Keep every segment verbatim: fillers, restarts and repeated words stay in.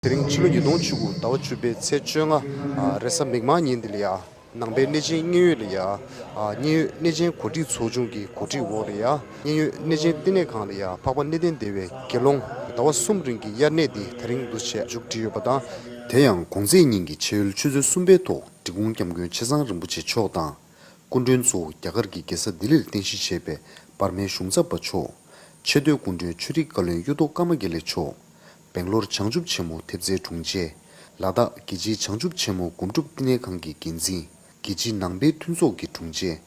དེ་རིང་ཕྱི་ལོ་ཉིས་སྟོང་བཅུ་དགུ་ཟླ་བ་བཅུ་པའི་ཚེས་བཅོ་ལྔ། ཨ། རེས་གཟའ་མིག་དམར་ཉིན་འདི་ལ་ཡ། ནང་པའི་གནས་ཆེན་མཉན་ཡོད་ལ་ཡ། ཨ། མཉན་ཡོད་གནས་ཆེན་གོ་སྒྲིག་ཚོགས་ཆུང་གི་གོ་སྒྲིག་འོག་ལ་ཡ། མཉན་ཡོད་གནས་ཆེན་བསྟི་གནས་ཁང་ལ་ཡ། འཕགས་པ་གནས་བརྟན་སྡེ་བའི་དགེ་སློང་ཟླ་བ་གསུམ་རིང་གི་དབྱར་གནས་འདི་དེ་རིང་འདུ་བྱས་མཇུག་སྒྲིལ་ཡོད་པ་དང་། དེ་ཡང་གོང་ཚེས་ཉིན་གྱི་ཕྱེད་ཡོལ་ཆུ་ཚོད་གསུམ་པའི་ཐོག་འབྲི་གུང་སྐྱབས་མགོན་ཆེ་ཚང་རིན་པོ་ཆེ་མཆོག་དང་། སྐུ་མགྲོན་གཙོ་བོ་རྒྱ་གར་གྱི་རྒྱལ་ས་ལྡི་ལིར་རྟེན་གཞི་བྱས་པའི་འབར་མའི་གཞུང་ཚབ་པ་མཆོག་ཆེས་མཐོའི་སྐུ་མགྲོན་ཆོས་རིག་བཀའ་བློན་གཡུ་ཐོག་ཀརྨ་དགེ་ལེགས་མཆོག་སྦེང་ལོར་བྱང་ཆུབ་ཆེན་མོ་ཐེབས་རྩའི་དྲུང་ཆེ། ལ་དྭགས་རྒྱལ་སྤྱིའི་བྱང་ཆུབ་ཆེན་མོ་སྒོམ་སྒྲུབ་བསྟི་གནས་ཁང་གི་འགན་འཛིན། རྒྱལ་སྤྱིའི་ནང་པའི་མཐུན་ཚོགས་ཀྱི་དྲུང་ཆེ།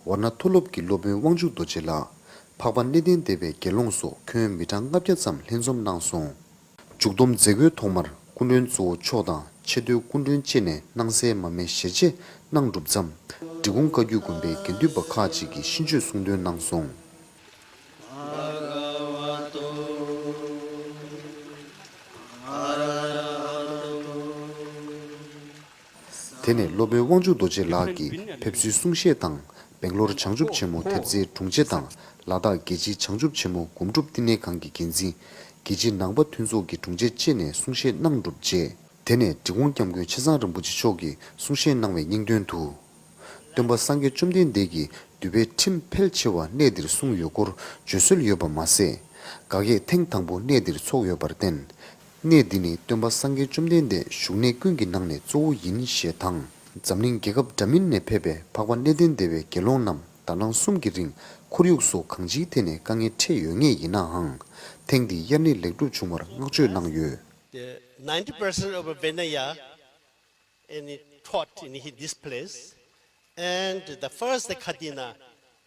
ཝཱ་ར་ཎ་མཐོ་སློབ་ཀྱི་སློབ་དཔོན་དབང་ཕྱུག་རྡོ་རྗེ་ལགས། འཕགས་པ་གནས་བརྟན་སྡེ་བའི་དགེ་སློང་སོགས་ཁྱོན་མི་གྲངས་ལྔ་བརྒྱ་ཙམ་ལྷན་འཛོམས་གནང་སོང་། མཇུག་བསྡོམས་མཛད་སྒོའི་ཐོག་མར་སྐུ་མགྲོན་གཙོ་བོ་མཆོག་དང་ཆེས་མཐོའི་སྐུ་མགྲོན་བཅས་ནས་སྣང་གསལ་མར་མེ་ཞལ་འབྱེད་གནང་གྲུབ་མཚམས། འབྲི་གུང་བཀའ་བརྒྱུད་དགོན་པའི་དགེ་འདུན་པ་ཁག་ཅིག་གིས་ཤིས་བརྗོད་གསུང་འདོན་གནང་སོང་། དེ་ནས་སློབ་དཔོན་དབང་ཕྱུག་རྡོ་རྗེ་ལགས་ཀྱིས་ཕེབས་བསུའི་གསུང་བཤད་དང་། སྦེང་ལོར་བྱང་ཆུབ་ཆེན་མོ་ཐེབས་རྩའི་དྲུང་ཆེ་དང་། ལ་དྭགས་རྒྱལ་སྤྱིའི་བྱང་ཆུབ་ཆེན་མོ་སྒོམ་སྒྲུབ་བསྟི་གནས་ཁང་གི་འགན་འཛིན། རྒྱལ་སྤྱིའི་ནང་པ་མཐུན་ཚོགས་ཀྱི་དྲུང་ཆེ་བཅས་ནས་གསུང་བཤད་གནང་གྲུབ་རྗེས། དེ་ནས་འབྲི་གུང་སྐྱབས་མགོན་ཆེ་ཚང་རིན་པོ་ཆེ་མཆོག་གིས་གསུང་བཤད་གནང་བའི་སྙིང་དོན་དུ། སྟོན་པ་སངས་རྒྱས་བཅོམ་ལྡན་འདས་ཀྱིས་འདུལ་བའི་ཁྲིམས་ཕལ་ཆེ་བ་གནས་འདིར་གསུངས་ཡོད་སྐོར་བརྗོད་སྲོལ་ཡོད་པ་མ་ཟད། དགའ་སྐྱིད་ཐེངས་དང་པོ་གནས་འདིར་ཚོགས་ཡོད་པར་བརྟེན། གནས་འདི་ནི་སྟོན་པ་སངས་རྒྱས་བཅོམ་ལྡན་འདས་བཞུགས་གནས་ཀུན་གྱི་ནང་ནས་གཙོ་བོ་ཡིན་ཞེས་དང་། འཛམ་གླིང་རྒྱལ་ཁབ་འདྲ་མིན་ནས་ཕེབས་པའི་འཕགས་པ་གནས་བརྟན་སྡེ་བའི་དགེ་སློང་རྣམས་ཟླ་གྲངས་གསུམ་གྱི་རིང་ཁོར་ཡུག་སོགས་གང་ཅིའི་ཐད་ནས་དཀའ་ངལ་འཕྲད་ཡོད་ངེས་ཡིན་ནའང་། ཐེངས་འདིའི་དབྱར་གནས་ལེགས་གྲུབ་བྱུང་བར་བསྔགས་བརྗོད་གནང་ཡོད། The ninety percent of Vinaya and taught in his, this place. And the first Kathina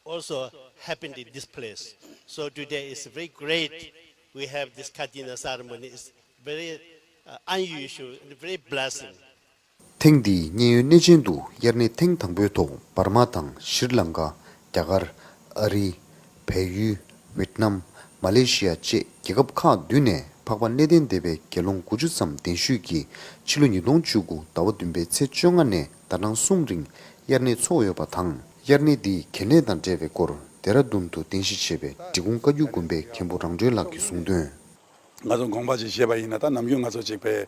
also happened in this place. So today is very great. We have this Kathina ceremony. It's very uh, unusual and very blessing. ཐེངས་འདིའི་མཉན་ཡོད་གནས་ཆེན་དུ་དབྱར་གནས་ཐེངས་དང་པོའི་ཐོག་འབར་མ་དང་ཤྲི་ལང་ཀ། རྒྱ་གར། ཨ་རི། བལ་ཡུལ། ཝེད་ནམ། མ་ལེ་ཤི་ཡ་བཅས་རྒྱལ་ཁབ་ཁག་བདུན་ནས་འཕགས་པ་གནས་བརྟན་སྡེ་བའི་དགེ་སློང་དགུ་བཅུ་ཙམ་གདན་ཞུས་ཀྱིས་ཕྱི་ལོ་ཉིས་སྟོང་བཅུ་དགུ་ཟླ་བ་བདུན་པའི་ཚེས་བཅོ་ལྔ་ནས་ཟླ་གྲངས་གསུམ་རིང་དབྱར་གནས་ཚོགས་ཡོད་པ་དང་། དབྱར་གནས་འདིའི་གལ་གནད་དང་འབྲེལ་བའི་སྐོར་ལྡེ་ར་ལྡུན་དུ་རྟེན་གཞི་བྱས་པའི་འབྲི་གུང་བཀའ་བརྒྱུད་དགོན་པའི་མཁན་པོ་རང་གྲོལ་ལགས་ཀྱིས་གསུངས་དོན། ང་ཚོ་དགོངས་པ་ཅིག་བཞེས་པ་ཡིན་ན། ད་ནམ་རྒྱུན་ང་ཚོ་ཅིག་པའི་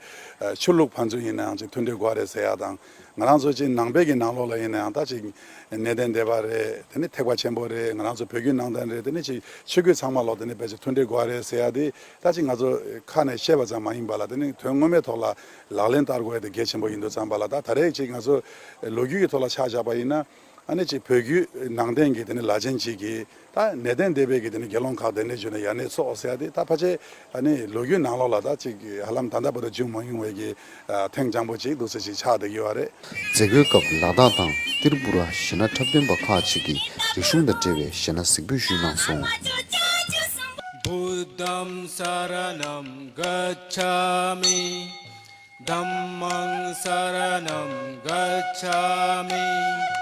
ཆོས་ལུགས་ཕན་ཚུན་ཡིན་ནའང་ཅིག་མཐུན་སྒྲིལ་དགོས་རེད་ཟེར་ཡ་དང་། ང་རང་ཚོ་ཅིག་ནང་པའི་གི་ནང་ལོགས་ལ་ཡིན་ནའང་ད་ཅིག་གནས་བརྟན་སྡེ་པ་རེད། དེ་ནི་ཐེག་པ་ཆེན་པོ་རེད། ང་རང་ཚོ་བོད་བརྒྱུད་ནང་བསྟན་རེད། དེ་ནི་ཅིག་ཆོས་བརྒྱུད་ཚང་མ་ལོག་དེ་ནི་ཕལ་ཆེར་མཐུན་སྒྲིལ་དགོས་རེད་ཟེར་ཡ་དེ་ད་ཅིག་ང་ཚོ་ཁ་ནས་བཤད་པ་ཙམ་མ་ཡིན་པ་ལ། དེ་ནི་དོན་ངོ་མའི་ཐོག་ལ་ལག་ལེན་བསྟར་དགོས་ཡ་དེ་གལ་ཆེན་པོ་ཡིན་འདུག་བསམ་པ་ལ། ད་ད་རེས་ཅིག་ང་ཚོ་ལོ་རྒྱུས་ཀྱི་ཐོག་ལ་ཆ་བཞག་པ་ཡིན་ན། ཨ་ནི་ཅིག་བོད་བརྒྱུད་ནང་བསྟན་གྱི་དེ་ནི་བླ་ཆེན་ཅིག་གིས་ད་གནས་བརྟན་སྡེ་པའི་གི་དེ་ནི་དགེ་སློང་ཁག་གདན་འདྲེན་ཞུས་ནས་དབྱར་གནས་ཚོགས་ཟེར་ཡ་དེ། ད་ཕལ་ཆེར་ཨ་ནི་ལོ་རྒྱུས་ནང་ལོགས་ལ་ད་ཅིག་ཧ་ལམ་ད་ལྟ་བར་དུ་བྱུང་མ་མྱོང་བའི་གི་ཐེངས་དང་པོ་ཅིག་འདུག་སེ་ཅིག་ཆགས་བསྡད་ཀྱི་ཡོད་རེད། མཛད་སྒོའི་སྐབས་ལ་དྭགས་དང་ཏིར་པུ་ར་གཞས་སྣ་འཁྲབ་སྟོན་པ་ཁག་ཅིག་གིས་རིག་གཞུང་དང་འབྲེལ་བའི་གཞས་སྣ་གཟིགས་འབུལ་ཞུས་གནང་སོང་། बुद्धं शरणं गच्छामि। धम्मं शरणं गच्छामि।